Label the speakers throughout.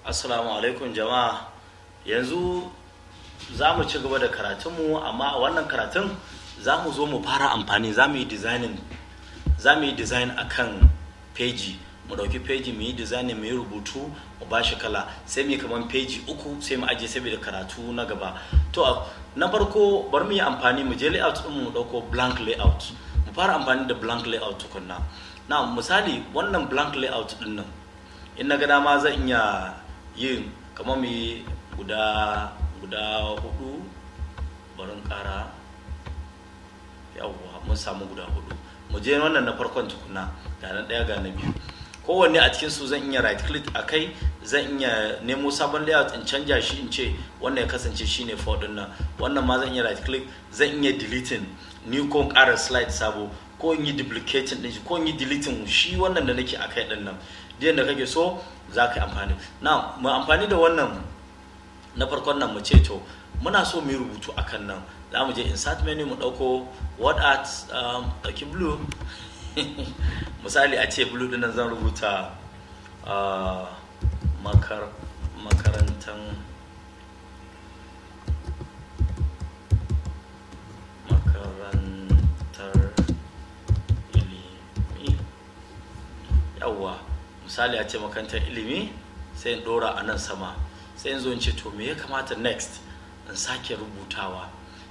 Speaker 1: Assalamu alaikum jama'a. Yanzu za mu ci gaba da karatunmu, amma a wannan karatun za mu zo mu fara amfani, za mu yi designing, za mu yi design akan peji. Mu ɗauki peji mu yi designing, mu yi rubutu, mu ba shi kala, sai mu yi kaman peji 3 sai mu ajiye saboda karatu na gaba. To na farko bari mu yi amfani, mu je layout ɗin mu ɗauko blank layout. Mu fara amfani da blank layout tukunna. Na misali wannan blank layout ɗin nan, in na ga dama zan iya yin kamar mu yi guda 4, bari in ƙara, yawwa mun samu guda 4. Mu je wannan na farkon tukuna, ga na 1 ga na 2. Kowanne a cikin su zan iya right click a kai, zan iya nemo sabon layout in canja shi, in ce wannan ya kasance shine 4 din nan. Wannan ma zan iya right click, zan iya deleting new ko ƙara slide sabo, ko in yi duplicating din shi, ko in yi deleting shi wannan da nake a kai din nan. Duk yanda kake so za ka yi amfani. Na mu amfani da wannan na farkon nan, mu ce to muna so mu yi rubutu akan nan. Za mu je insert menu, mu ɗauko word art, ɗauki blue. Misali a ce blue ɗin nan zan rubuta makarantar ilimi. Yawwa, misali a ce makarantar ilimi, sai in ɗora a nan sama, sai in zo in ce to me ya kamata next in sake rubutawa,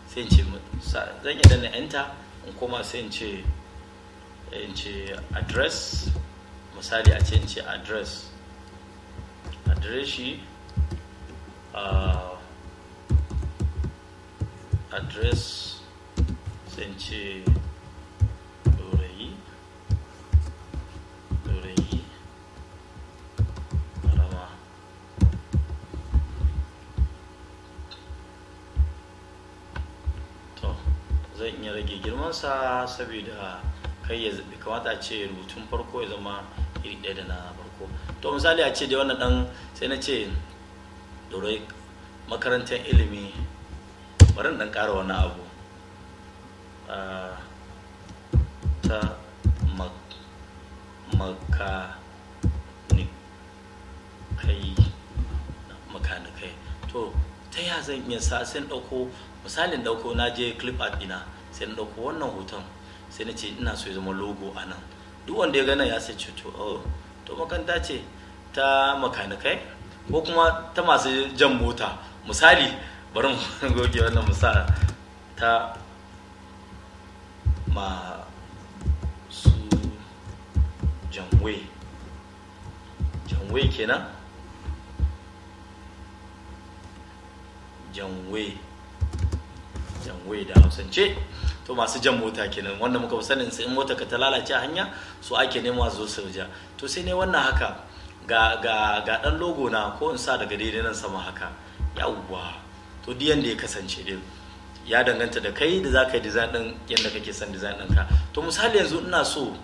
Speaker 1: sai in ce zan iya danna enter in koma, sai in ce address. Misali a ce in ce address, adireshi, address, sai in ce Dorayi Karama. To zan iya rage girmansa saboda kai ya kamata a ce rubutun farko ya zama iri ɗaya da na farko. To misali a ce dai wannan ɗan, sai na ce Dorayi makarantar ilimi, bari in ɗan ƙara wani abu, ta makanikai. To ta ya zan iya sa, sai in ɗauko misalin ɗauko, na je clip art ɗina, sai in ɗauko wannan hoton, sai na ce ina so ya zama logo a nan. Duk wanda ya gana ya sai ce to, oh, to makaranta ce ta makanikai ko kuma ta masu jan mota. Misali bari mu goge wannan, misali ta masu janwe, janwe kenan, janwe, janwe da Hausance. To masu jan mota kenan, wanda muka sanin sai in mota ka ta lalace a hanya su ake nema su zo su ja. To sai ne wannan haka ga dan logo na, ko in sa daga daidai nan sama haka. Yawwa, to duk yanda ya kasance din ya danganta da kai da zaka yi design din yanda kake son design ɗinka. To misali yanzu ina so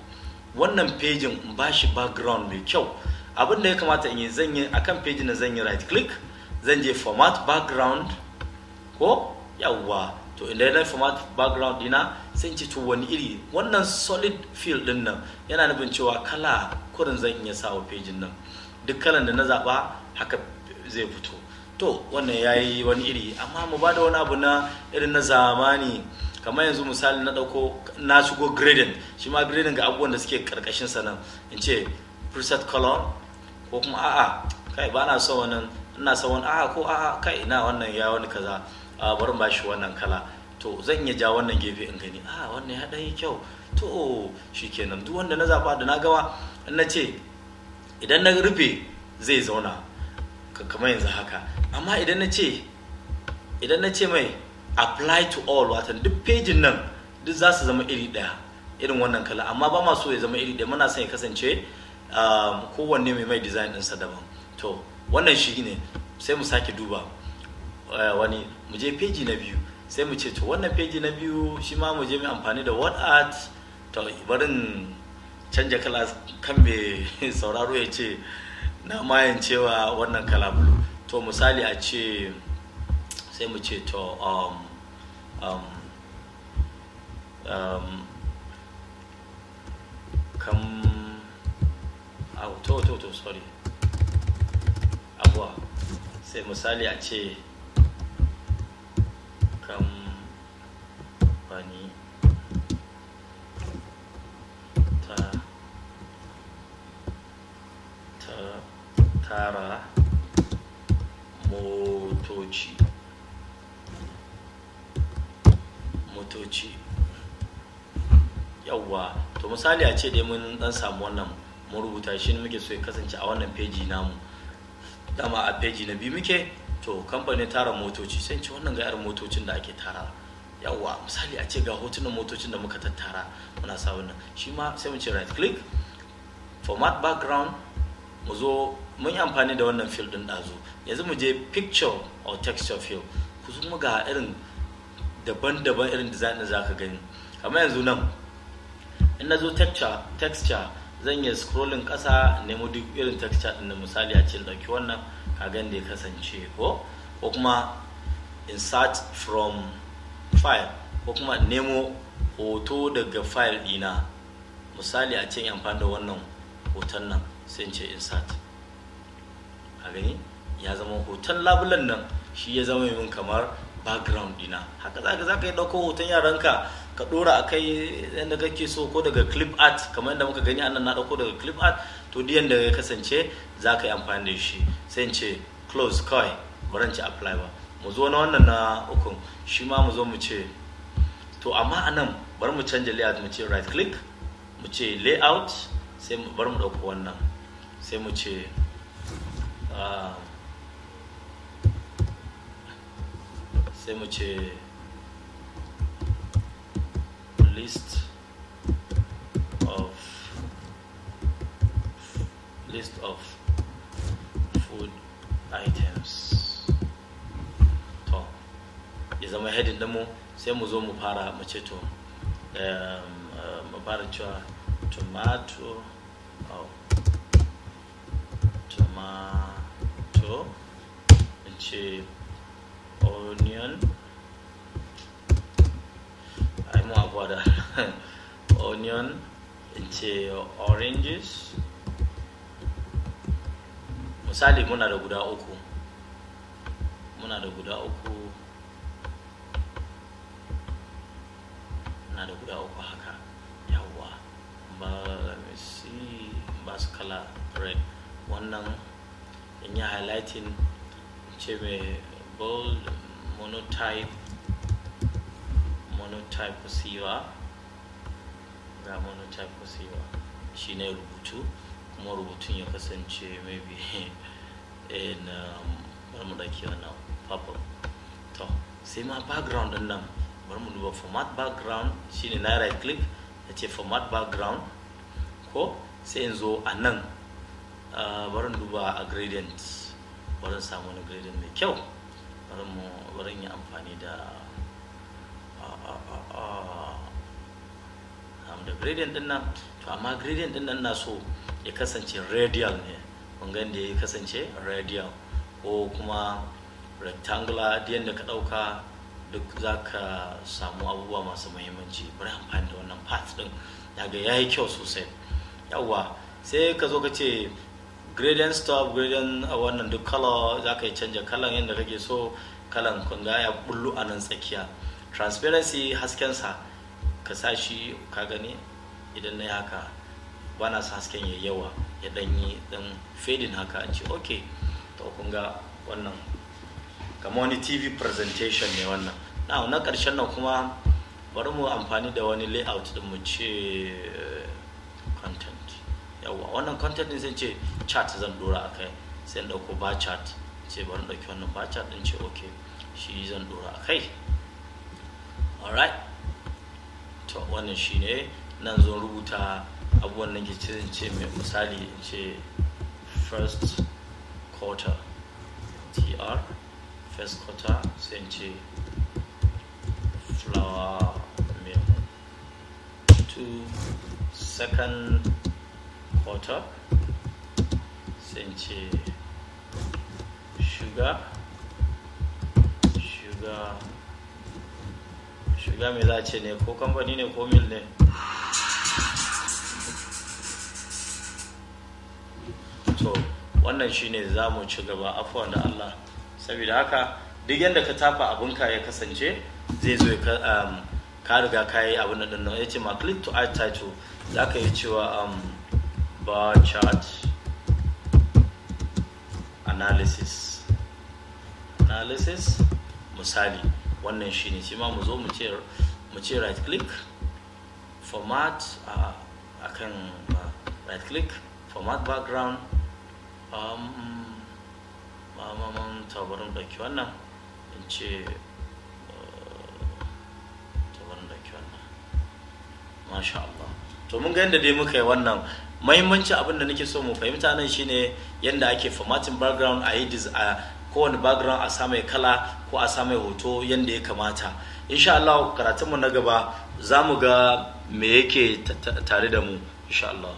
Speaker 1: wannan page in bashi background mai kyau. Abin da ya kamata in yi, zan yi akan page na, zan yi right click, zan je format background ko, yawwa. To inda na format background dina, sai in ce to wani iri wannan solid fill din nan yana nufin cewa kala kurin zan iya sawa page nan, duk kalan da na zaba haka zai fito. To wannan yayi wani iri, amma mu bada wani abu na irin na zamani. Kamar yanzu misali na dauko, na shigo gradient, shi ma gradient ga abubuwan da suke karkashin sa nan, in ce preset color, ko kuma a'a kai ba na son wannan, ina son wani, a'a ko a'a kai ina wannan ya wani kaza, bari ba shi wannan kala. To zan iya ja wannan gefe in gani, a wannan ya ɗan yi kyau. To shikenan, duk wanda na zaba da na gama, in na ce idan na rufe zai zauna kamar yanzu haka. Amma idan na ce mai apply to all, watan duk pejin nan duk za su zama iri ɗaya irin wannan kala, amma ba ma so ya zama iri ɗaya, muna son ya kasance kowanne mai design ɗinsa daban. To wannan shi ne, sai mu sake duba wani, mu je peji na biyu, sai mu ce to wannan peji na biyu shi ma mu je mu amfani da word art. To barin canja kala kan mai sauraro ya ce na mayan cewa wannan kala blue. To misali a ce sai mu ce to to sorry, abuwa Sai misali a ce kamfani ta tara motoci. Yawwa, to misali a ce dai mun dan samu wannan, mun rubuta shi, muke so ya kasance a wannan peji namu. Dama a peji na biyu muke. To kamfanin tara motoci, sai ce wannan ga irin motocin da ake tara. Yawwa, misali a ce ga hotunan motocin da muka tattara muna sa wannan. Shi ma sai mu ce right click, format background. Mu zo mun yi amfani da wannan fill din ɗazu, yanzu mu je picture or texture fill. Ku zo ga irin daban-daban irin design din zaka gani. Kamar yanzu nan in na zo texture zan yi scrolling ƙasa, nemo duk irin texture din da misali a ce ɗauki wannan, ka gan da ya kasance, ko kuma insert from file, ko kuma nemo hoto daga file ɗina. Misali a ce amfani da wannan hoton nan, sai in ce insert. A gani ya zama hoton labulan nan, shi ya zama min kamar background dina. Haka za ka yi ɗauko hoton yaranka ka ɗora a kai yadda kake so, ko daga clip art kamar yadda muka gani anan, na ɗauko daga clip art. To duk yadda ya kasance za ka yi amfani da shi. Sai in ce close kawai, bari in ce apply ba. Mu zo na wannan na ukun, shi ma mu zo mu ce, to amma anan bari mu canja layout, mu ce right click, mu ce layout, sai bari mu ɗauko wannan, sai mu ce sai mu ce list of food items. To ya zama heading ɗinmu. Sai mu zo mu fara, mu ce to mu fara cewa tomato, tomato, in ce onion, ai mu abuwa da onion, in ce oranges. Misali muna da guda uku, muna da guda uku, muna da guda uku haka. Yawwa, ba let me see, ba su kala red. Wannan in yi highlighting, ce mai bold, monotype, monotype kusiwa, ga monotype kusiwa shine rubutu, kuma rubutun ya kasance maybe in bari mu dauki wannan purple. To sai ma background din nan, bari mu duba format background, shine na right click na ce format background, ko sai in zo a nan, bari in duba a gradient, bari in samu wani gradient mai kyau, bari mu bari yi amfani da da gradient din nan. To amma gradient din nan na so ya kasance radial ne, kun ga da ya kasance radial ko kuma rectangular, da yanda ka dauka duk zaka samu abubuwa masu muhimmanci. Bari amfani da wannan path din, daga yayi kyau sosai. Yawwa, sai ka zo ka ce gradient stop, gradient a wannan duk color za ka yi canja kalan yadda kake so. Kalan kun ga ya bullu a nan tsakiya. Transparency, hasken sa ka sa shi, ka gani idan na yi haka ba na sa hasken ya yawa, ya dan yi dan fading haka, an ce okay. To kun ga wannan kamar wani TV presentation ne wannan. Na karshen nan kuma bari mu amfani da wani layout din, mu ce content. Yawwa, wannan content din sai ce chart zan dora akai, sai in dauko bar chart, ce bari in dauki wannan bar chart din, ce okay, shi zan dora akai. Alright, to wannan shine. Nan zo rubuta abubuwan nan ke ce, ce mai misali in ce first quarter, tr first quarter, sai in ce flour mill, to second quarter, sai in ce sugar, sugar, sugar me za a ce ne, ko kamfani ne ko mill ne. To wannan shine za mu ci gaba. Afuwan da Allah, Saboda haka duk yadda ka tafa abinka ya kasance zai zo ka riga ka yi abin nan. Ya ce ma "Click to add title." Za ka yi cewa bar chart analysis misali. Wannan shine shi ma mu zo mu ce right click, format, akan right click, format background. Tabarin ɗauki wannan, in ce tabarin ɗauki wannan. Masha Allah. To, mun ga yadda dai muka yi wannan. Mahimmanci abin da nake so mu fahimta nan shine yadda ake formatting background, a yi a kowane background a sa mai kala ko a sa mai hoto yadda ya kamata. Insha Allah, karatunmu na gaba za mu ga me yake tare da mu, insha Allah.